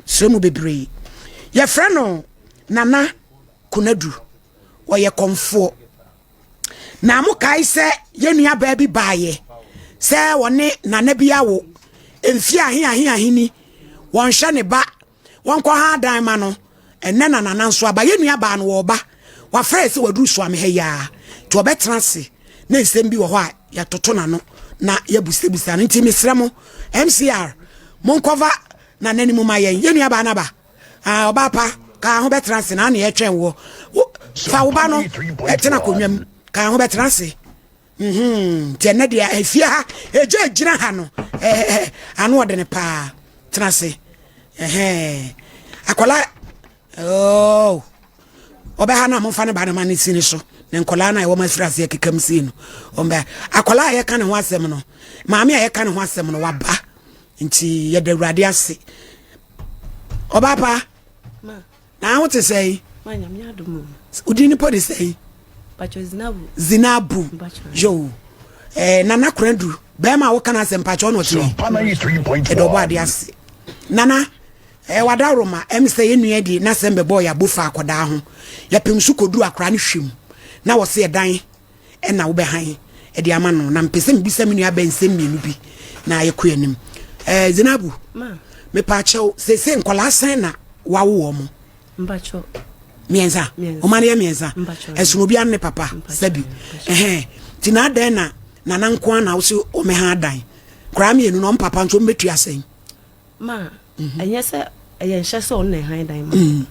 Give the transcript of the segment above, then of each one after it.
Srɛ mu bebree. Yɛfrɛ no Nana Konadu. Ɔyɛ kɔmfoɔ. Na mokae sɛ yɛn nuabaa bi baeɛ sɛ wɔne nana bi awo mfie ahe ahe ahe ni, wɔnhwɛ ne ba, wɔnkɔ ha adan ma no. Ɛnɛ na nana nso aba. Yɛn nuabaa no wɔreba, wafrɛ yɛ sɛ waduru Suame ha yi ara, nti ɔbɛtena ase na nsɛm bi wɔ hɔ a yɛatoto n'ano na yɛabusabisa no. Nti mesrɛ mo, MCR, monkɔva nana no mu ma yɛn. Yɛn nuabaa no aba. Ah, ɔbaa pa, ka ho bɛtena ase na ana yɛtwɛn woɔ. Wo, fa wo ba no tena akonnwa mu, ka ho bɛtena ase. Mhm, nti ɛnɛ deɛ efie ha, egya gyina ha no, ɛɛ ano ɔdene paa. Tena ase. Ɛhɛn. Akwadaa, oh, ɔbɛha no a momfa ne ba no ma ne si ne so. Ne nkwadaa no a ɛwɔ ma afiri aseɛ keka mu sei no, ɔmbɛ. Akwadaa a yɛka ne ho asɛm no, maame a yɛka ne ho asɛm no, waba. Nti yɛda Awurade ase. Ɔbaa pa, na ho te sɛn? Wodin nipa de sɛn? Zinabu. Yo. Eh, Nana Koradu, bɛrima a woka no asɛm mpakyɛ ɔna ɔte. Ɛdɔ ɔbɔ ade ase. Nana, eh, wadaworoma, ɛm sɛ yɛn nua di n'asɛm bɛbɔɔ yɛ abofa akɔdaa ho. Yɛpem so kɔduru akora no hwem. Na wɔse ɛdan ɛna wobɛhan de ama no na mepɛ sɛ mebisa me nua bɛn nsɛm mmienu bi na yɛkɔ anim. Eh, Zinabu, mepaakyɛw, seesei nkɔlaa sɛn na wawo wɔ mo? Mmiɛnsa. Ɔma no yɛ mmiɛnsa. Ɛsono obiara ne papa, sɛbi. Ɛhɛn. Nti na adɛn na nana nko ara na wo se ɔmɛha adan? Koraa mmienu na ɔm papa nso ɔmbɛtua sɛn? Ma ɛnyɛ sɛ ɛyɛ nhyɛ sɛ ɔno na ɛhan dan ma no.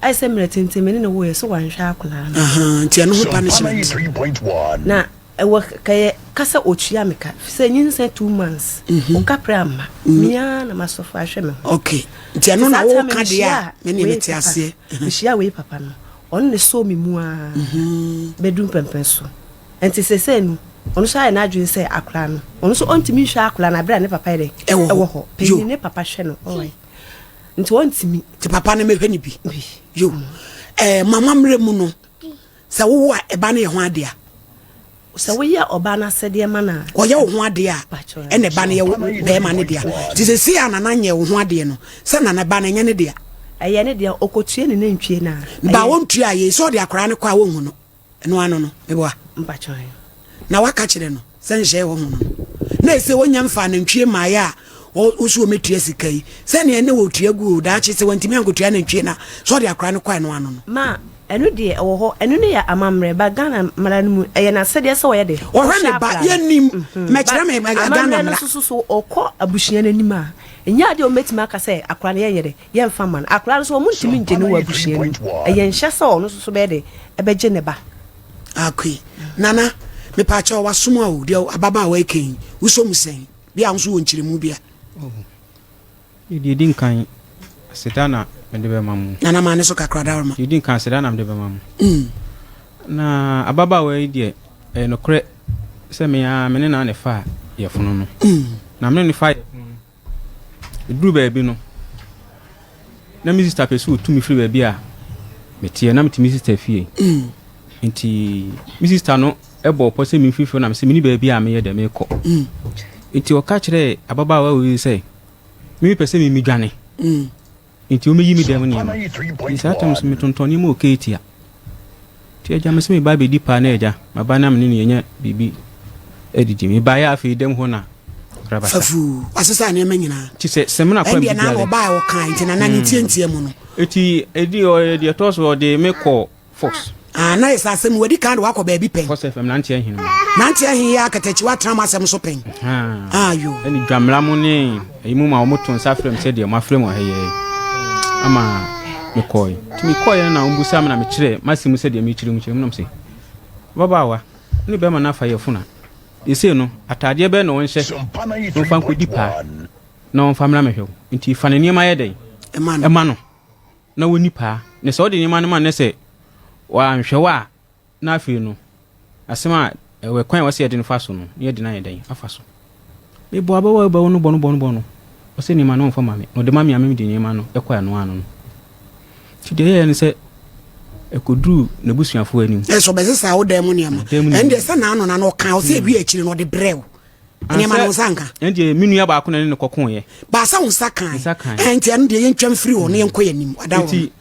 Ayɛ sɛ mmerɛ tenten me ne no woeɛ sɛ wanhwɛ akwadaa no. Nti ɛno ho punishment. Na ɛwɔ kɛyɛ ka sɛ ɔtua me ka sɛ nyinsɛn 2 months ɔka prɛ amma me ara na masɔfo ahwɛ me ho. Okay, nti ɛno na woka deɛ a me ne mete aseɛ. Mehyia wei papa no, ɔno ne sɔɔ me mu ara bɛdu mpɛmpɛn so. Nti sesei no, ɔno nso ayɛ n'adwene sɛ akwadaa no, ɔno nso ɔntumi nhwɛ akwadaa no abere a ne papa yɛ dɛ ɛwɔ hɔ. Panyin ne papa hwɛ no. Alright. Nti ɔntumi. Nti papa no mɛhwɛ no bi. Yo. Ɛɛ mama mmerɛ mu no, sɛ wowo a ɛba no yɛ ho adeɛ a. Sɛ woyɛ ɔbaa no asɛdeɛ ma no a. Ɔyɛ wo ho adeɛ a, ɛna ɛba no yɛ bɛrima no dea. Nti sɛsei a nana nyɛ wo ho adeɛ no, sɛ nana ba no ɛnyɛ ne dea. Ɛyɛ ne dea, ɔkɔtua ne nantwie no a. Ba wɔntua yei, sɛ ɔde akwadaa no kɔ a wɔnhu no. Ɛno ano no, meboa. Mpakyɛw. Na waka kyerɛ no sɛ nhyɛɛ wɔ ho no. Na ɛsɛ wɔnya mfa nantwie mmaeɛ a wɔso wɔmɛtua sika yi. Sɛnea ɛne wɔtua gu o, daakye sɛ wantumi ankotua nantwie no a, sɛ ɔde akora no kɔ ɛno ano no. Ma, ɛno deɛ ɛwɔ hɔ, ɛno ne yɛ amammerɛ, but Ghana mmara no mu, ɛyɛ n'asɛdeɛ sɛ ɔyɛ dɛ, Ɔhwɛ ne ba, yɛnnim, mɛkyerɛ me Ghana mmara. Amammerɛ no nso so, ɔkɔ abusua no anim a, ɛnyɛ adeɛ a wɔbɛtumi aka sɛ akora no yɛnyɛ dɛ, Yɛmfa mma no. Akwadaa no nso, wɔntumi ngye no wɔ abusua no mu. Ɛyɛ nhyɛ sɛ ɔno nso so bɛyɛ dɛn? Ɛbɛgye ne ba. Akoi, Nana, mepaakyɛw w'asom a o, deɛ ababaawa yi ka yi, wosɔ mu sɛn? Bi a wo nso wɔ nkyerɛmu bi a. Oh, deɛ ɛdi nkan, aseda na mede bɛma mo. Nana, ma ne so kakra dawuruma. Deɛ ɛdi nkan, aseda na mede bɛma mo. Na ababaawa yi deɛ, ɛyɛ nokorɛ sɛ me ara me ne no ara na ɛfaa yafunu no. Na me ne no faa yafunu no, Ɛduruu baabi no, na me sista pɛ sɛ ɔtu me firi baabi a meteɛ. Na mete me sista fie. Nti me sista no bɔɔ pɔ sɛ memfiri fie na mesɛ meni baabi a meyɛ dɛ mekɔ. Nti ɔka kyerɛɛ ababaawa wei sɛ me mepɛ sɛ memedwane. Nti wɔmɛyi me dɛm nneɛma. Nti saa tam so metontɔn nneɛma wɔ Ketia. Nti agya mese meba abɛdi paa na agya maba na mene no yɛnya biribi adidi. Mebaeɛ afei dɛm hɔ na rabasa. Fafuu, wasesa nneɛma nyinaa. Nti sɛ sɛmina kwan bi Ɛndeɛ na dware. ɔbaa ɔkae nti na na ne ntiantia mu no. Nti ɛdi ɔyɛ deɛ ɛtɔ so ɔde me kɔ Fox. Ah, na yɛ sɛ asɛm wadi kan de wakɔ baabi pɛn. Fox FM Nante Ahene mu. Nante Ahene yɛ akatakyi watena mo asɛm so pɛn. Ah, yo. Ɛne dwamla mo ne ɛyi mu ma wɔn to nsa frɛ m sɛ deɛ moafrɛ mu ha yɛ ama mekɔe. Nti mekɔeɛ no na wɔbusa me na mekyerɛ m'asɛm mu sɛ deɛ mekyerɛ mu kyerɛ mu nam sɛ ababaawa ne bɛrima no afa yɛfuna. Ɛsei no ataadeɛ bɛn na ɔnhyɛ na ɔmfa nkɔdi paa na ɔmfa mmra mɛhwɛ wo. Nti fa ne nneɛma yɛ dɛn? Ɛma no. Na wɔnni paa. Na sɛ wode nneɛma no ma no na sɛ wanhwɛ wo a, na afei no, asɛm a ɛwɔ kwan a wɔsɛ yɛde no fa so no, na yɛde no ayɛ dɛn afa so. Mebɔ abɛwɔ bɛwɔ no bɔ no bɔ no bɔ no, ɔsɛ nneɛma no ɔmfa ma me, na ɔde ma me a me mede nneɛma no kɔ ɛno ano no. Nti deɛ ɛyɛɛ ne sɛ ɛkɔduruu n'abusuafoɔ anim. Ɛsɛ ɔbɛsesa wo dan mu nneɛma. Ɛndeɛ sɛ n'ano na no ɔka, ɔsɛ ewie akyiri no ɔde brɛ wo. Nneɛma no wo nsa nka. Ɛn deɛ me nua baako na ne no kɔkoeɛ. Baasa wo nsa kan. Nsa kan. Ɛn nti ɛno deɛ yɛntwa mfiri hɔ na yɛnkɔ yɛn anim. Ada hɔ. Nti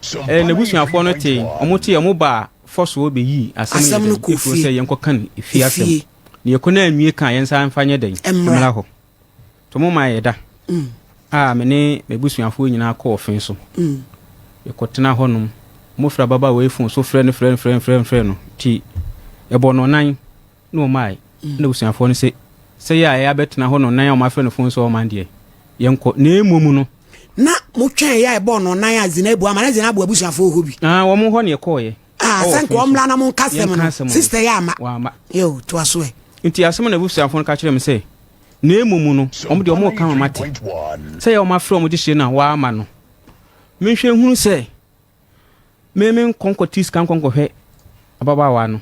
ɛɛ n'abusuafoɔ no tee, wɔn tee, wɔn baa fɔsoɔ bɛyii asɛm no yɛ dɛn efiri sɛ yɛnkɔka no efie asɛm. Na yɛkɔ no anwie ka a yɛnsan mfa nyɛ dɛn mmra hɔ. Nti wɔn maa yɛ da a me ne m'abusuafoɔ nyinaa kɔɔ ɔfe so. Yɛkɔtena hɔnom. Wɔfrɛ ababaawa yi fon so frɛ no frɛ no frɛ no frɛ no frɛ no. Nti ɛbɔ nnɔnan. Na wɔmae. Ɛnna abusuafoɔ no se, Sɛ yɛ a yɛabɛtena hɔ nnɔnnan a wɔafrɛ no fon so a ɔman deɛ, yɛnkɔ. Na mmom no. Na motwɛn yɛ a ɛbɔɔ nnɔnnan a Zinabu ama, na Zinabu abusuafoɔ wɔ hɔ bi. Ah, wɔn hɔ na yɛkɔeɛ. Ah, Ɛwɔ sɛ nka ɔfe so. wɔmmra na monka asɛm Yɛnka no. asɛm no. Sister yɛ amma. Wɔamma. Yo, toa so ɛ. Enti asɛm a n'abusuafoɔ no ka kyerɛɛ me sɛ, Na mmom no, wɔn deɛ wɔreka ama mate, sɛ yɛ a wɔafrɛ wɔn dehyeɛ no a wɔamma no, menhwɛ nhunu sɛ Me me nkɔ nkɔte sika nkɔ nkɔhwɛ ababaawa no.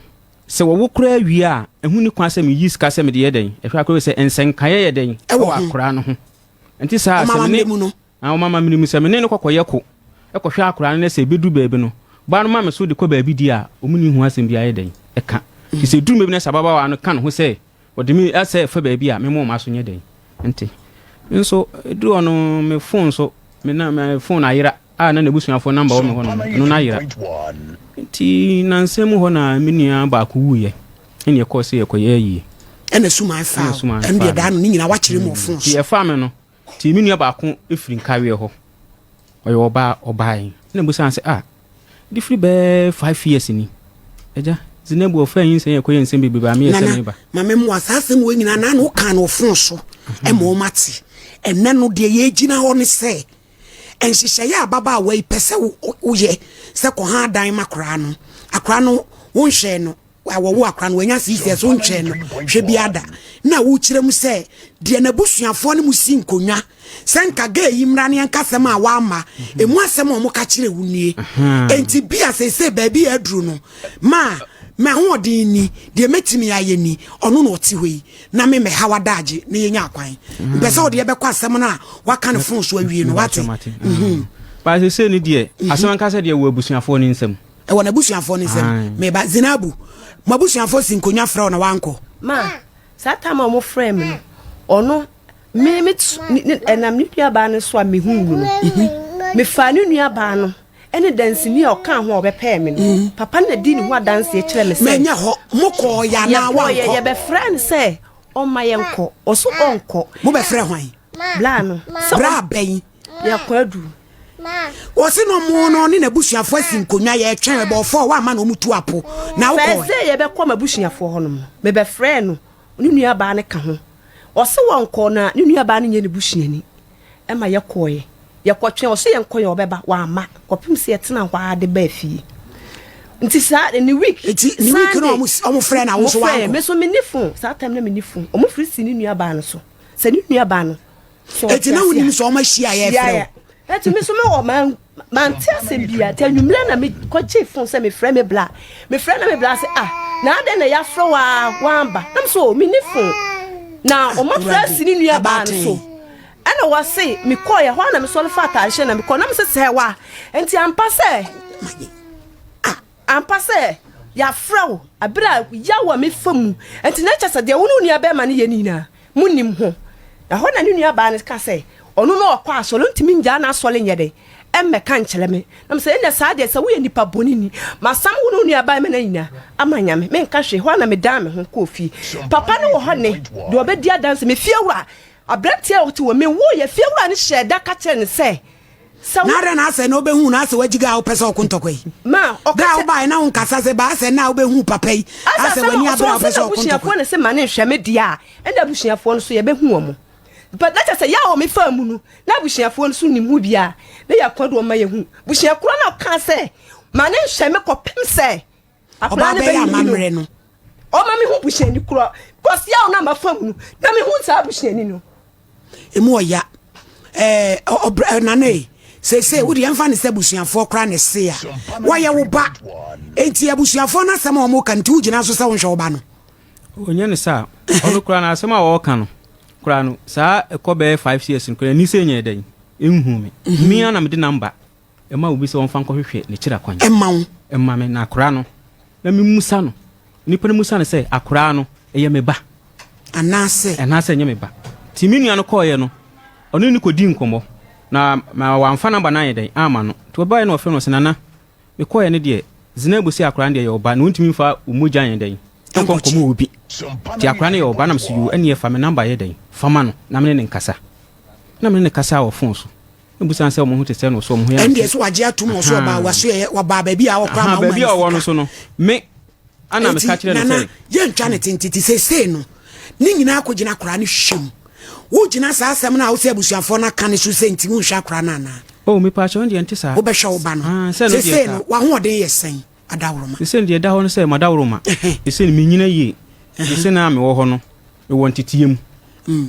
Sɛ wɔwo koraa wie a, ɛho nni kwan sɛ meyi sika sɛ mede yɛ dɛn? Ɛhwɛ akora sɛ nsɛnkaeɛ yɛ dɛn Ɛwɔ ɛwɔ ho. akora no ho. Nti saa sɛ me ne mu no. Ah, wɔn amammerɛ mu sɛ me ne no kɔkɔyɛ ko kɔhwɛ akora no na sɛ ɛbɛduru baabi no, baa no ma me so de kɔ baabi di a, wɔn nni ho asɛm biara yɛ dɛn ɛka. Nti sɛ ɛduru baabi na sɛ ababaawa no ka ne ho sɛ Wɔde me asɛ fa baabi a me moma so nyɛ dɛn nte. Nso ɛduru hɔ no me phone so me na me phone ayera a na n'abusuafoɔ namba wɔ me hɔ no ɛno no ayera. Nti nansa mu hɔ na me nua baako wuiɛ ɛne ɛkɔɔ sɛ yɛkɔyɛ ayie. Ɛna suman faa ɛno deɛ daa no ne nyinaa wakyerɛ mu wɔ phone so. Nti ɛfaa me no nti me nua baako firi nkaweɛ hɔ ɔyɛ ɔbaa ɔbaae ɛna mbusaa no sɛ ah De firi bɛɛ 5 years ni. Agya, Zinabu ɔfaa nyinsɛn yɛ kɔyɛ nsɛm bebrebe a meyɛ sɛ meba. Nana, ma me mmoa saa asɛm wei nyinaa na na wokaa no ɔfon so ma wɔn ate. Ɛnɛ no deɛ yɛgyina hɔ ne sɛ nhyehyɛeɛ a ababaawa yi pɛ sɛ woyɛ sɛ kɔha adan ma koraa no, akora no wonhwɛɛ no. Wɔwo akora no wanya siisiɛ so nkyɛn no hwɛ bi ada na wokyerɛ mu sɛ deɛ n'abusuafoɔ no mu si nkonnwa sɛ nka gay yi mmra ne yɛnka asɛm a wamma ɛmu asɛm a wɔka kyerɛ wo nie enti bi a seesei baabi a aduru no ma m'ahoɔden ni deɛ mɛtumi ayɛ ni ɔno na ɔte hɔ yi na me mɛha wadaagye na yɛnya akwan mpɛ sɛ ɔde yɛbɛkɔ asɛm no a waka no fon so awie no wate. Ba seesei no deɛ asɛm ankasa deɛ wɔ abusuafoɔ no nsam. Ɛwɔ n'abusuafoɔ no nsam. Me ba Zinabu, mo abusuafoɔ si nkonnwa frɛ wo na woankɔ. Ma, saa time a wɔfrɛɛ me no, ɔno, me, me, ɛnam ne nuabaa no so a mehuu no no, mhm. mefaa ne nuabaa no ɛne dansini a ɔkaa ho a ɔbɛpɛɛ me no. Mhm. Papa no na di ne ho adanseɛ kyerɛ me sɛ. Mɛnyɛ hɔ, mokɔɔ yɛ anaa wankɔ? Yɛbɛfrɛ no sɛ ɔmma yɛnkɔ, ɔso ɔnkɔ. Mobɛfrɛ hwan? Bla no. Bra bɛn? Yɛkɔ adu. Wɔsi no mo no ne n'abusuafoɔ asi nkonnwa yɛtwɛn ɛbɔfoɔ wama na wɔn tu apo na wokɔ. Fɛ sɛ yɛbɛkɔ m'abusuafoɔ hɔ nom no mebɛfrɛɛ no ne nua baa no ka ho ɔse wɔnkɔ na ne nua baa no nyɛ ne busuani ɛma yɛkɔɔɛ yɛkɔtwɛn ɔse yɛnkɔ yɛ ɔbɛba wamma kɔpem sɛ yɛtena hɔ ara de baa fie nti saa ne week nti ne week no ɔmo frɛ na wo nso wankɔ me so menni phone saa time na menni phone ɔmo firi si ne nua baa no so sɛ ne nua baa no Eti na wonim sɛ ɔma hyia yɛ frɛ wo. Eti me so me wɔ man mante asɛm bia nti anwummerɛ na me kɔgye phone sɛ mefrɛ me bla mefrɛ na me bla sɛ ah na adɛn na yɛafrɛ wo a wamba na me so oh menni phone na ɔma frɛ asi ne nua baa no so ɛna wɔse mekɔɔ yɛ hɔ a na mesɔre fa ataare hyɛ na mekɔ na me sɛ sɛ wa nti ampa sɛ Ampa sɛ, yɛafrɛ wo bere a yaw a mefa mu nti, na kyerɛ sɛ deɛ wo ne wo nuabarima no yɛ no nyinaa, monnim ho. Ɛhɔ na ne nuabaa no ka sɛ, Ɔno na ɔkɔ asɔre, ɔntumi nnyaa n'asɔre nyɛ dɛn mmɛka nkyerɛ me. Na mesɛ, Ɛnna saa deɛ, sɛ woyɛ nipa bɔne ni, masam wo ne wo nuabarima no nyinaa ama Nyame. Menka hwee. Ɛhɔ ara na medan me ho kɔɔ fie. Papa no wɔ hɔ nnɛ, deɛ ɔbɛdi adanse. Me fiewura, aberanteɛ a ɔte hɔ, mewuiɛ, fiewura no hyɛɛ da ka kyerɛɛ no sɛ, Sɛ wo. Na adɛn na asɛ na wobɛhu no asɛ wagyiga a wopɛ sɛ ɔko ntɔkwa yi? Ma ɔka Berɛ a kyɛ. wobaeɛ na wonkasa sɛ ba asɛ na wobɛhu papa yi Asɛ asɛ asɛm w'ani a abere a ɔsɛ wopɛ ɔsɛ sɛ ɔko ntɔkwa. n'abusuafoɔ na sɛ ma ne nhwɛ me deɛ a, ɛnna abusuafoɔ no so yɛbɛhu wɔn. But na kyerɛ sɛ yaw a mefaa mu no, na abusuafoɔ no so nim ho bi a, na yɛakɔ de wɔn ma yɛhu. Busua korɔ no a ɔkaa sɛ ma ne nhwɛ me kɔpem sɛ Ɔbaa akwadaa no bɛyɛ bɛnyini no, amammerɛ no. ɔma mehu busuani korɔ. Because yaw no a mafa mu no, na mehu saa busuani no. Emu ɔya. Ɛɛ ɔbrɛ nana yi. Seesei wode yɛmfa ne sɛ abusuafoɔ koraa na ɛse a wɔyɛ wo ba. Enti abusuafoɔ no asɛm a wɔka nti wogyina so sɛ wonhwɛ wo ba no. Ɔnyɛ ne saa. Ɔno koraa no asɛm a ɔreka no koraa no saa ɛkɔ bɛyɛ 5 years no koraa ni sɛ nyɛ dɛn ɛnhu me. Me ara na mede number ɛma obi sɛ ɔmfa nkɔhwehwɛ n'akyiri akwan. Ɛma wo. Ɛma me na akwaraa no na memusa no. Nipa no musa no sɛ akwaraa no ɛyɛ me ba. Anaasɛ. Anaasɛ ɛnyɛ me ba. Nti me nua no kɔeɛ no, ɔne no kɔdii nkɔmmɔ, na ma wamfa namba no anyɛ dɛn amma no. Nti ɔbaeɛ na ɔfrɛ no ɔse, Nana, mekɔeɛ no deɛ, Zinabu se akwadaa no deɛ ɛyɛ wo ba, na ɔntumi mfa wo mogya nyɛ dɛn nkɔ nkɔma obi. Nti akwadaa no yɛ wo ba. Na mese, Yoo, ɛnneɛ fa me namba yɛ dɛn fa ma no na me ne no nkasa. Na me ne no kasaa wɔ fon so. Na ɔbisaa no sɛ wɔn ho te sɛn na ɔse wɔn ho yɛ. Na Ɛndeɛ mese, so wagye atom ɔso ɔbaa Ahaa. waso yɛ wabaa baabi a ɔkora Ahaa, ma woma baabi ne a ɔwɔ no sika. so no, me ana Enti meka kyerɛ no Nana, sɛ. yɛntwa ne tentete seesei no, ne nyinaa kɔgyina akwaraa no hwɛ mu. Wogyina saa asɛm no a wosɛ abusuafoɔ no aka no so sɛ nti wonhwɛ akwaraa no anaa? Oh, mepaakyɛw, ɛno deɛ ɛnte saa. Wobɛhwɛ wo ba no. Ah, sɛ ɛno deɛ Seesei nka. no, w'ahoɔden yɛ sɛn, Adaworoma? Seesei no deɛ ɛda hɔ no sɛ, m'adaworoma, seesei no menyina yie. Seesei no a mewɔ hɔ no, mewɔ nteteɛ mu.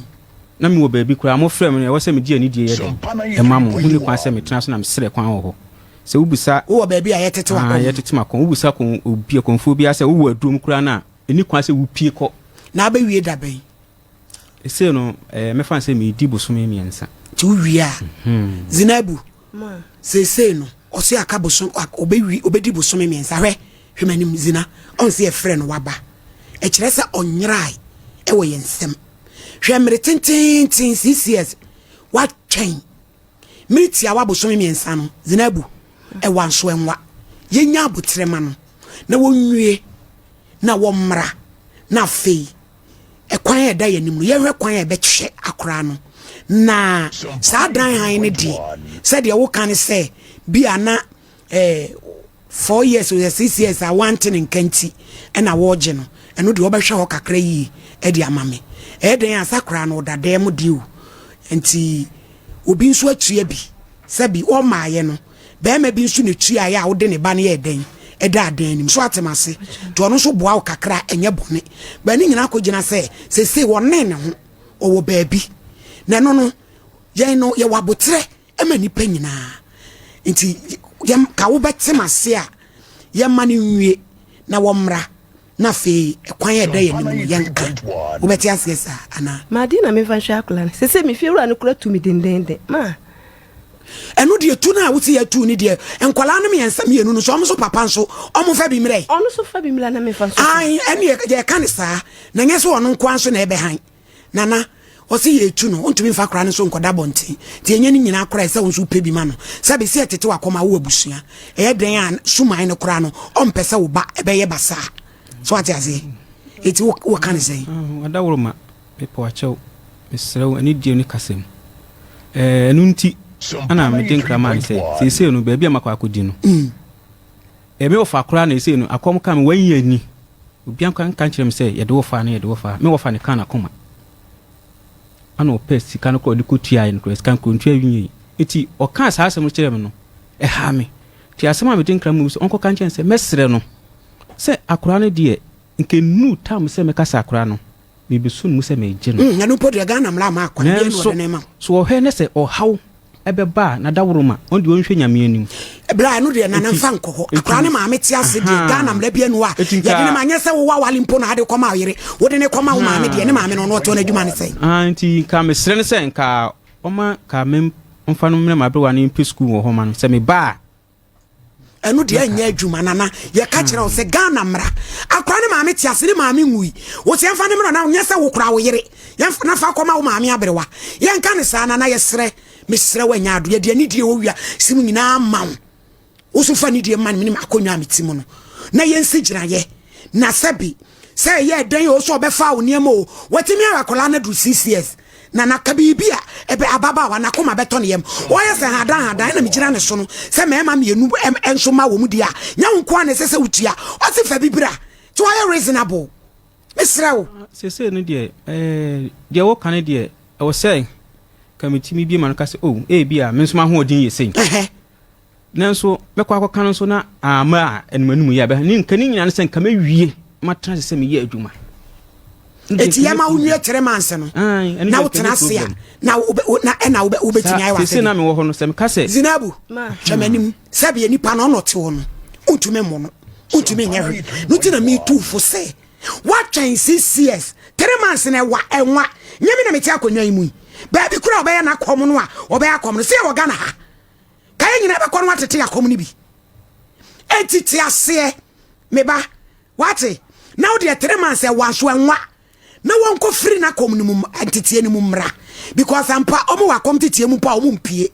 Na mewɔ baabi koraa, mofrɛ me no, ɛwɔ sɛ megye anidie yɛ dɛn? Ɛma mo. Monni kwan sɛ metena so na mesrɛ kwan wɔ hɔ. Sɛ wobisa. Wowɔ baabi a yɛtete Ah, w'akɔn no? yɛtete m'akɔn. Wobisa kɔn, obi, akɔmfoɔ biara sɛ wowɔ adurom koraa no a, ɛnni kwan sɛ wopue kɔ. Na abɛwie da bɛn? Seesei no, eh, mɛfa no sɛ meredi bosome mmiɛnsa. Nti wowie a, Zinabu, seesei no, ɔse aka bosom, ɔbɛwie, ɔbɛdi bosome mmiɛnsa. Hwɛ, hwɛ m'anim, Zina, ɔn sɛ yɛfrɛ no waba. Ɛkyerɛ sɛ ɔnyerae ɛwɔ yɛn nsam. Hwɛ mmere tententen, CCS, watwɛn. Mmere tiawa bosome mmiɛnsa no, Zinabu, ɛwa nso ɛnwa. Yɛnya aboterɛ ma no, na wɔnwie, na wɔmmra, na afei, ɛkwan a ɛda yɛn anim no, yɛhwɛ kwan a ɛbɛkyɛ akora no. Na saa dan han no deɛ, sɛdeɛ woka no sɛ bi a na eh, 4 years or 6 years a wante ne nka nti ɛna wɔregye no, ɛno deɛ wɔbɛhwɛ hɔ kakra yie ɛde ama me. Ɛyɛ dɛn a sakora no ɔda dan mu deɛ o, nti obi nso atua bi sɛbi ɔmaayɛ no, bɛrima bi nso na tuaeɛ a wode ne ba no yɛ dɛn ɛda adan anim so atem ase, nti ɔno nso boa wo kakra, ɛnyɛ bɔne bɛn ne nyinaa kɔgyina sɛ sesei wɔne ne ho ɔwɔ baabi na ɛno no yɛn no yɛwɔ aboterɛ ma nnipa nyinaa, nti yɛn ka wobɛtem ase a yɛma no nwie na wɔmmra, na afei ɛkwan a ɛda yɛn anim no yɛnka. Wobɛte aseɛ saa anaa? Ma ade na memfa nhwɛ akwadaa no. Sese me fie wura no kora tu me dendenden. Ma. Ɛno deɛ tu no a wosi yɛ tu no deɛ, nkwadaa no mmiɛnsa mmienu no so, ɔmo nso papa nso ɔmo fa bi mmerɛ. Ɔno nso fa bi mmerɛ na memfa nso. Ayi ɛne yɛ ka ne saa na nyɛ sɛ ɔno nkoa nso na ɛbɛhan. Nana ɔsi yɛ etu no, ɔntumi nfa akwadaa no nso nkɔda abɔnten, nti ɛnyɛ ne nyinaa koraa sɛ wo nso wopɛ bi ma no. Sɛbi sɛ ɛtete wakɔma wo abusua, ɛyɛ dɛn a suman no koraa no ɔmpɛ sɛ wo ba ɛbɛyɛ basaa so, ate aseɛ? Eti wo wɔka ne sɛn? Adaworoma, mepɛ akyɛw, mesrɛ wo, ɛne die ne kasa mu. Ɛno nti ana mede nkra maa no sɛ seesei no baabi a makɔ akɔdi no, ɛme wɔfa koraa na ɛsei no akɔm ka me wanyi ani. Obia nka nka nkyerɛ me sɛ yɛde wo fa ne yɛde wo fa. Me wɔfa ne ka n'akoma ana ɔpɛ sika no koraa ɔde kɔtuaeɛ no koraa, sika no koraa ɔntua nwiei. Nti ɔkaa saa asɛm no kyerɛɛ me no, ɛhaa me. Nti asɛm a mede nkra mu sɛ ɔnkɔka nkyerɛ no sɛ mɛsrɛ no sɛ akwadaa no deɛ nka ɛnnuu tam sɛ mɛka sɛ akwadaa no merebɛsu no mu sɛ meregye no. Ɛno mpo deɛ Ghana mmara ama akwan biara na Nanso ɔde no rema wo. so ɔhwɛ ne sɛ ɔhaw ɛbɛba a n'adaworoma ɔno deɛ ɔnhwɛ Nyame anim. Bra ɛno deɛ Nana Enti mfa nkɔ hɔ. enti Akwadaa no maame te ase deɛ Ghana ahaa mmara biara nni hɔ a enti nka yɛde no ma, nyɛ sɛ wowɔ awale mpo na ade kɔma wo yere, wode no kɔma wo maame deɛ, ne maame no ɔno ɔte hɔ n'adwuma ne sɛn? Ahaa nti nka mesrɛ no sɛ nka ɔma nka me mfa no mmrɛ m'aberewa no mpɛ sukuu wɔ hɔ ma no sɛ meba a. Ɛno deɛ ɛnyɛ adwuma Nana, yɛka kyerɛ wo sɛ Ghana mmara, akora ne maame te ase, ne maame nwui, wo sɛ yɛmfa ne mmara na nyɛ sɛ wo kora wo yere yɛmfa na fa kɔma wo maame aberewa, yɛnka ne saa Nana, yɛsrɛ, mesrɛ wo anya ado, yɛde anidie wɔ wia si mu nyinaa ma wo, wo so fa anidie ma no, menim akonnwa a mete mu no na yɛnsi gyinaeɛ na sɛbi sɛ ɛyɛ dɛn o sɛ ɔbɛfa wo nneɛma o, watumi ayɛ akwadaa no aduru 6 years na naka biribi a ɛbɛ ababaawa n'akoma bɛtɔ ne yam, wɔyɛ sɛ hadan hadan na megyina ne so no sɛ mmarima mmienu nso ma wɔn di a nyɛ wo nko a na ɛsɛ sɛ wotua, ɔse fa bi bra, nti wɔayɛ reasonable, mesrɛ wo. Seesei no deɛ ɛɛ deɛ wɔka no deɛ ɛwɔ sɛ ka metumi bie ma no ka sɛ oh ebi a me nso m'ahoɔden yɛ sei. Nanso mɛkɔ akɔka no nso na amma a anim anim yɛ abɛha ne nka ne nyinaa ne sɛ nka mɛwie matena ase sɛ meyɛ adwuma. Eti yɛ ma wo nwie 3 months no na wotena ase a na na ɛna wobɛtumi ayɛ w'asɛdeɛ. Na mewɔ hɔ no sɛ meka sɛ. Zinabu, hwɛ m'anim, sɛdeɛ nipa no ɔna ɔte hɔ no, wontumi mmɔ no, wontumi nyɛ hwee no nti na metu fo sɛ woatwɛn 6 years, 3 months na ɛwa ɛnwa. Nyɛ me na mete akonnwa yi mu yi, baabi kora a ɔbɛyɛ n'akɔm no a ɔbɛyɛ akɔm no sɛ yɛwɔ Ghana ha ka yɛ nyinaa bɛkɔ no atete akɔm no bi. Enti te aseɛ, me ba, wate? Na wodeɛ 3 months ɛwa nso ɛnwa. na wɔnkɔ firi n'akɔm no mu nteteɛ no mu mmra because ampa ɔmo wɔ akɔm teteɛ mu mpo a ɔmo mpie.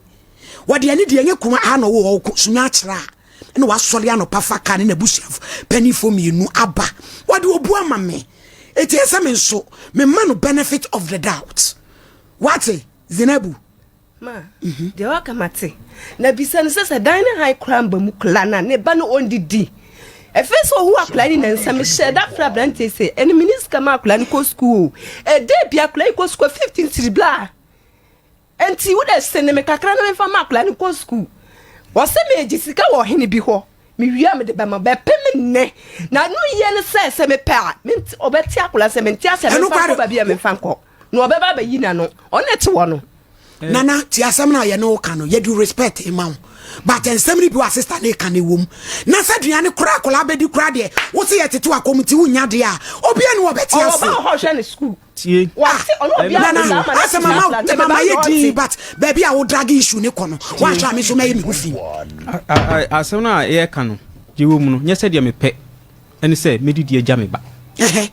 Wɔde ani deɛ ɛnyɛ kuma ha na ɔwɔ hɔ sunya akyerɛ a ɛna wasɔre anɔpa fa ka ne n'abusuafo panimfoɔ mmienu aba. Wɔde obu ama me. Eti ɛsɛ me nso mema no benefit of the doubt. Wate Zinabu? Ma, deɛ waka mate. Na bisa no sɛ sɛ dan ne han koraa mba mu koraa na ne ba no ɔndidi. Ɛfei sɛ ɔhu akwadaa ni nansa mehyɛ da frɛ aberanteɛ sɛ ɛne mene sika ma akwadaa no kɔ sukuu o. Ɛdɛ bi akwadaa yi kɔ sukuu 15 cedis bla. Enti wo dɛ sene me kakra na memfa ma akwadaa no kɔ sukuu. Ɔsɛ megye sika wɔ ɔhene bi hɔ. Mewie a mede bɛma bɛpem nnɛ. Na no yie ne sɛ sɛ mepɛ a ɔbɛte akwadaa sɛ mente asɛ memfa nkɔ baabi a memfa nkɔ. Na ɔbɛba abɛyi n'ano. Ɔno na ɛte hɔ no. Nana, tie asɛm no a yɛne wo ka no, yɛde respect ma wo. But nsɛm no bi wɔ a sister no ka no ɛwɔ mu. Na sɛ aduane koraa akwadaa bɛdi koraa deɛ, wo se yɛtete wakɔm nti wonnya deɛ a, obiara ni wɔbɛte Ɔwɔ ase. ba wɔ hɔ ɔhwɛ ne sukuu. Tie. Wate ɔno Ɛno obiara Nana, de saa ma no asɛ te mama akwadaa no mama bɛba yɛ na din ɔte. but baabi a wo drag issue ne kɔ no, woanhwɛ a me nso mɛyɛ me ho fi. Asɛm no a yɛreka no, deɛ ɛwɔ mu no, nyɛ sɛdeɛ mepɛ ɛne sɛ mɛdidi agya me ba.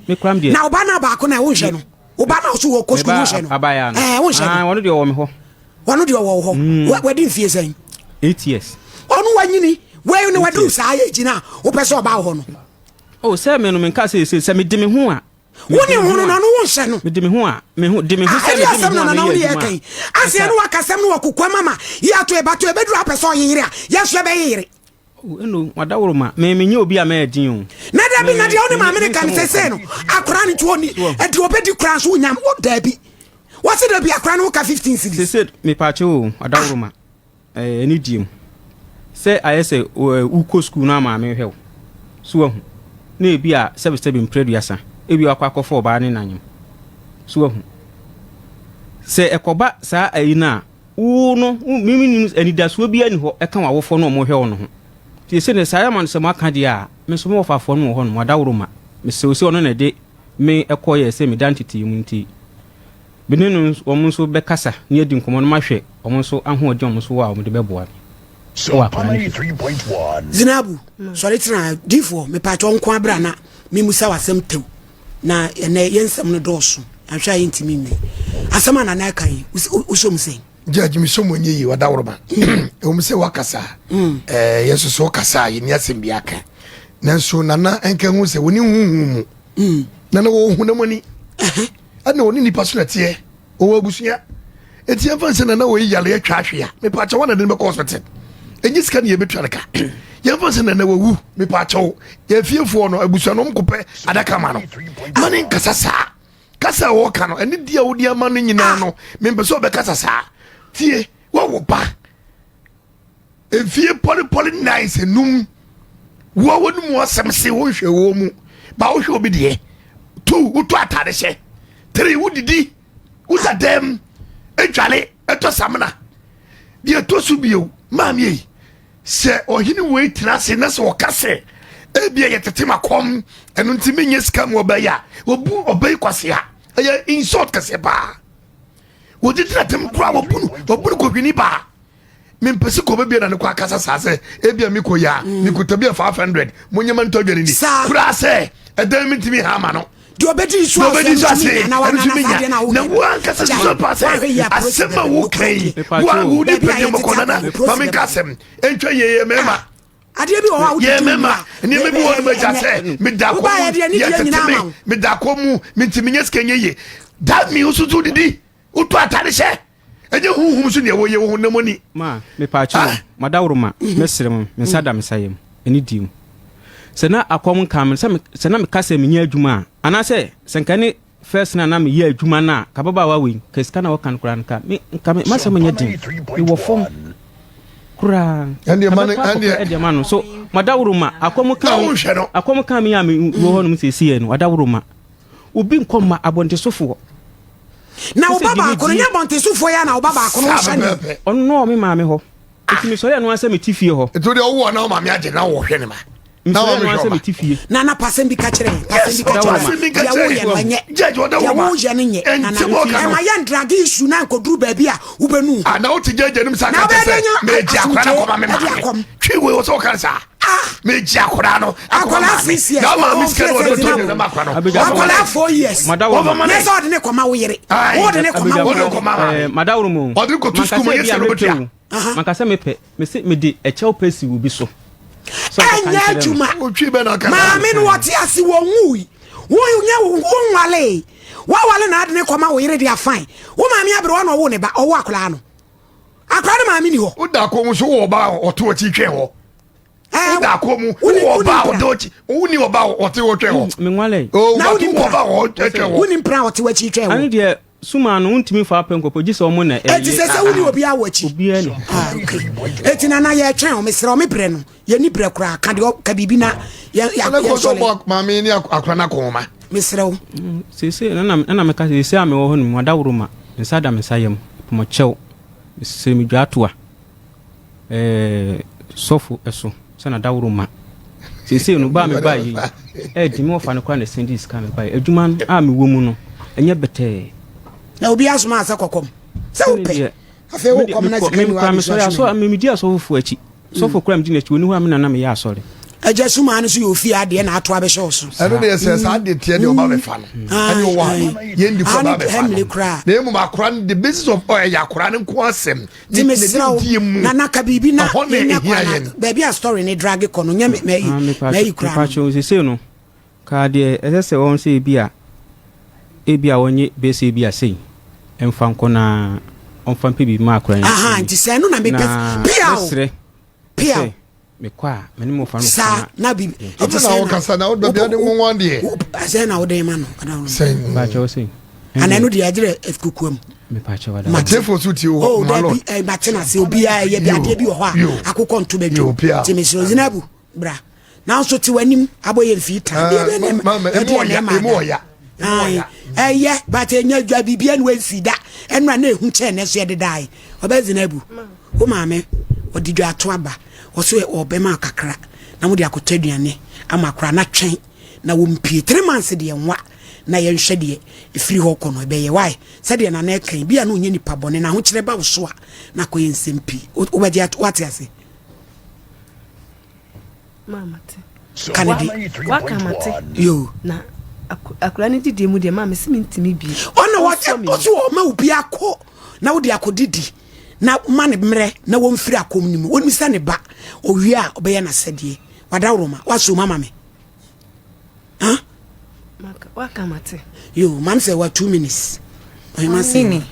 Me koraa me deɛ. Na wo ba no baako no a wonhwɛ no? Wo ba no a wo so wɔ kɔ sukuu wonhwɛ no? Abaayaa no. Ɛɛ wonhwɛ no? Ɔno deɛ ɔwɔ me hɔ. Ɔno deɛ ɔwɔ wo hɔ. Wadi mfie sɛn? 8 years. Ɔno wanyini. Wei no waduru saa age no a wopɛ sɛ ɔba wo hɔ no. Oh sɛ me no menka sɛ sɛ mede me ho a. Wo ne ho no na ɔno wonhyɛ no. Mede me ho a me ho de me ho sɛ mede me ho a meyɛ adwuma a. Aseɛ no wakasɛm no wɔ kokoam ama yɛ ato ɛbato ɛbɛduru apɛ sɛ ɔyeyere a yɛnso yɛbɛyeyere. Oh, eno, wadaworo ma. Me menyɛ obi a mɛyɛ den o. Na dabi, na deɛ wo ne maame no ka no sɛsɛ no, akora no nti ɔni, ɛde ɔbɛdi kora nso wonyam, wo dabi. Wɔse dabi akora no woka 15 cedis. Sese, mepaakyɛ o, wadaworo ma. Ɛɛ, ɛne die mu. Sɛ ayɛ sɛ wokɔ sukuu na maame hwɛ wo. So wahu. Na ebi a sɛbesɛbe mprɛduasa, ebi wakɔ akɔfa ɔbaa ne nanyem. So wahu. Sɛ ɛkɔba saa ayi no a, Wo no, wo, me mennim, anidasoɔ biara nni hɔ ɛka w'awofoɔ no a wɔhwɛ wo no ho. Nti seesei no, saa amanesɛm aka deɛ a, me nso me wɔfafoɔ no wɔ hɔ nom, adaworoma. Mesrɛ wo sɛ ɔno na ɛde me kɔeɛ sɛ meda ntetee mu nti, me ne no, wɔn nso bɛkasa na yɛadi nkɔmmɔ na mahwɛ wɔn nso ahoɔden a wɔn nso wɔ a wɔde bɛboa me wɔ akwadaa no fie. Zinabu, sɔre tena ha. Difoɔ, mepaakyɛw wo nko ara bra na memmusa wo asɛm tɛw. Na ɛnɛ yɛn nsɛm no dɔɔso, anhwɛ a yɛntumi nwie. Asɛm a Nana ɛka yi, wosɔ mu sɛn? Judge mi sɔ mu nye yi ɔdaworoba. Ɛwɔ mu sɛ wakasa, mm. eh, yɛn nso so kasa a yɛni asɛm bi aka. Nanso Nana nka hu sɛ wɔne huhu mu. Mm. Nana wɔ honam ani. Ɛna wɔne nipa so na ɛteɛ. Ɔwɔ abusua. Eti yɛmfa nsɛ nana wɔ yi yare atwa ahwe a, mepaakyɛw wɔn na de no bɛkɔ hospital. Enye sika ne yɛbɛtua no ka. Yɛmfa nsɛ nana wawu, mepaakyɛw. Yɛfiefoɔ no, abusua no, wɔn adaka ma no. Ma ne nkasa saa. Kasa a wɔka no, ɛne di a wodi ama no nyinaa no, mempɛ sɛ ɔbɛkasa saa. Tie, wawo ba. mfie pɔlepɔle nnan sɛ num woa wɔn mu asɛm se wonhwɛ wɔn mu ba wohwɛ obi deɛ tu wotɔ atade hyɛ tiri wodidi woda dɛm adwale ɛtɔ samina deɛ ɛtɔ so bio maame yi sɛ ɔhene wei tena ase na sɛ ɔka sɛ ebia yɛtete ma kɔm ɛno nti menyɛ sika mu ɔbɛyɛ a wɔbu ɔbɛyi kwasea ɛyɛ insult kɛseɛ paa wɔdi tena tɛm koraa wɔbu no wɔbu no kɔhwini baa mempɛ sɛ kɔbɛ bia na ne kɔ akasa saa sɛ ebia mekɔ yi a mm. mekuta bi a 500 monyɛ ma ntɔ adwane ni koraa sɛ ɛdan mentumi ha ama no deɛ ɔbɛdi nso ase ɛno nso menya na wo ankasa susu pa sɛ asɛm a woka yi wo ne pɛdeɛ mɔkɔ nana ma menka asɛm ɛntwa yɛyɛ mɛma adeɛ bi wɔ hɔ a wode yɛ mɛma nneɛma bi wɔ no magya sɛ meda kɔ mu yɛtete me meda kɔ mu mentumi nyɛ sika nyɛ ye that means nso didi Wotɔ atade hyɛ. Ɛnyɛ honhom so nea wɔyɛ wɔ honam ani. Ma, mepaakyɛw, ah. madaworo ma, mhm. mɛsrɛ mo, me nsa da me nsa yam, ɛne di mu. Sɛ na akɔm nka me, sɛ na meka sɛ menyɛ adwuma a, anaasɛ sɛ nka ne first na na meyɛ adwuma no a, ka babaawa wei, ka sika na wɔka no koraa no, ka me, nka me, masɛm nyɛ den, mewɔ fam koraa. Ɛndeɛ ma no, ɛndeɛ. Ɛdeɛ ma no, so madaworo ma, akɔm ka me, akɔm ka me a mewɔ hɔ nom sɛsi yɛ no, wadaworo ma. Obi nkɔ mma abɔntesofoɔ. Na wo ba baako no nyɛ abɔntesofoɔ yi a na wo ba baako no wohyɛ ne. Ɔno na ɔwɔ me maame hɔ. Eti mesɔre ɛno ara sɛ mete fie hɔ. Nti wo deɛ ɔwo a na wo maame agye na wɔhwɛ ne ma. Mesɔre ɛno ara sɛ mete fie. Nana pasɛm bi ka kyerɛ yɛn. Pasɛm bi ka kyerɛ yɛn. Deɛ woyɛ no ɛnyɛ. Deɛ woyɛ no nyɛ. Nana ɛma yɛn drage issue na nkɔduru baabi a wobɛnu. Ah na wote gyagya nim sa ka kyerɛ sɛ megye akora na kɔma me maame. Twi wei wɔ sɛ wɔka no saa. Megye akwadaa no akɔma maame. Na maame sika no ɔde tɔ nneɛma akwadaa no. Akwadaa 4 years. Nyɛ sɛ ɔde ne kɔma wo yere. Wode ne kɔma wo maame. Madaworo mu. Ɔde kɔto sukuu mu yɛ sɛ no bɛtua. Mankasa mepɛ. Mese mede ɛkyɛw pɛ si wo bi so. Ɛnyɛ adwuma. Maame no wɔte ase wɔn wui. Wonyɛ wonwale. Wawale na ade ne kɔma wo yere de afan. Wo maame aberewa na ɔwo ne ba ɔwo akwadaa no. Akwadaa no maame ni hɔ. Woda kɔn mu so wɔ ɔbaa ɔte ɔkyi twɛn hɔ. Woda kɔn mu wɔ ɔbaa ɔde ɔkyi wonni ɔbaa ɔte ɔtwɛn hɔ. Menwale. Na wonni ɔbaa ɔtwɛn hɔ. Wonni mpena ɔte ɔkyi twɛn hɔ. Ano deɛ suma no wontumi fa apɛ nkɔpɔ gye sɛ ɔmo na ɛyɛ. Eti sɛ sɛ wonni obiara wɔ akyi. Obiara ni. Ah okay. Eti nana yɛtwɛn o mesrɛ o me brɛ no yɛni brɛ koraa ka deɛ ka biribi na yɛ yɛ yɛ sɔle. Maame ne akora no akɔn ma. Mesrɛ wo. Seesei ɛna ɛna meka seesei a mewɔ hɔ no mu adaworo ma nsa da me nsa yam pɔmɔkyɛw mesrɛ me dwa atoa ɛɛ sɔfo ɛso sɛ na daworo ma seesei no baa me baa yi ɛɛdi me wɔfa no koraa na ɛsɛn di sika me baa yi adwuma no a mewɔ mu no ɛnyɛ bɛtɛɛ. Na obi asoma asɛ kɔkɔm sɛ wopɛ afei wokɔm na sika ni wa abɛsua medi asɔfofoɔ akyi Sɔfo kura medi n'akyi, ɔni hɔ a me na na meyɛ asɔre. Agya sumaa no so yɛ ofie adeɛ na ato abɛhyɛ wo so. Ɛno deɛ sɛ saa deɛ teɛ deɛ ɔba bɛfa no ɛne ɔwɔ ha yɛn di kɔ ɔba bɛfa no na emu akora no the basis of ɔyɛ akora no nko asɛm. Ti mesrɛ wo na na ka biribi na yɛnya kwan baabi a story ne drage kɔ no nyɛ mɛyi mɛyi kura no. Mepatwo sese no Ka deɛ ɛsɛ sɛ wɔn sɛ ebia ebia wɔnye bɛyɛ sɛ ebia sei mfa nkɔ na ɔmfa mpɛ biribi ma akora yi. Aha nti sɛ ɛno na mepɛ na mesrɛ sɛ mekɔ a me ne mo fa no saa na bi nti sɛ na wokasa na wode baabi ade nwanwa deɛ sɛ na wode ma no sɛ baakyɛ wo sɛ ana ɛno deɛ agyerɛ kukuo mu mepaakyɛ wada matefo so tie wɔ oh dabi mate na se obiara ɛyɛ bi adeɛ bi wɔ hɔ a akokɔ nto bɛdwo nti mesrɛ Zinabu bra nanso te w'anim abɔ yɛ mfii ta deɛ bɛ ne ɛdeɛ ne ɛma da ɛyɛ but ɛnyɛ adwa biribi ɛna wansi da ɛnora na ehu kyɛn ne so yɛde dae ɔbɛ zina abu wo maame ɔde dwa ato aba ɔso ɔbɛma kakra na mo de akɔtɔ aduane ama akora na twɛn na wɔmpie 3 months deɛ nwa na yɛnhwɛ deɛ ɛfiri hɔ kɔ no ɛbɛyɛ wae sɛdeɛ nana ɛka bi a na ɔnyɛ nipa bɔne na ahokyerɛ ba wo so a na akɔyɛ nsɛm pii wobɛgye wate ase. Kanedi. Waka mate. Yo. Na akura ne didi mu deɛ maa mesi mi ntumi bi. Ɔna wɔte ɔso ɔma obi akɔ na wode akɔ didi na ma ne mmerɛ na wɔmfiri akɔm no mu wɔmmisa ne ba owie a ɔbɛyɛ n'asɛdeɛ wadaworoma waso mama me. Huh? Waka mate. Yo, mam sɛ wa 2 minutes. Ɔhema sɛ.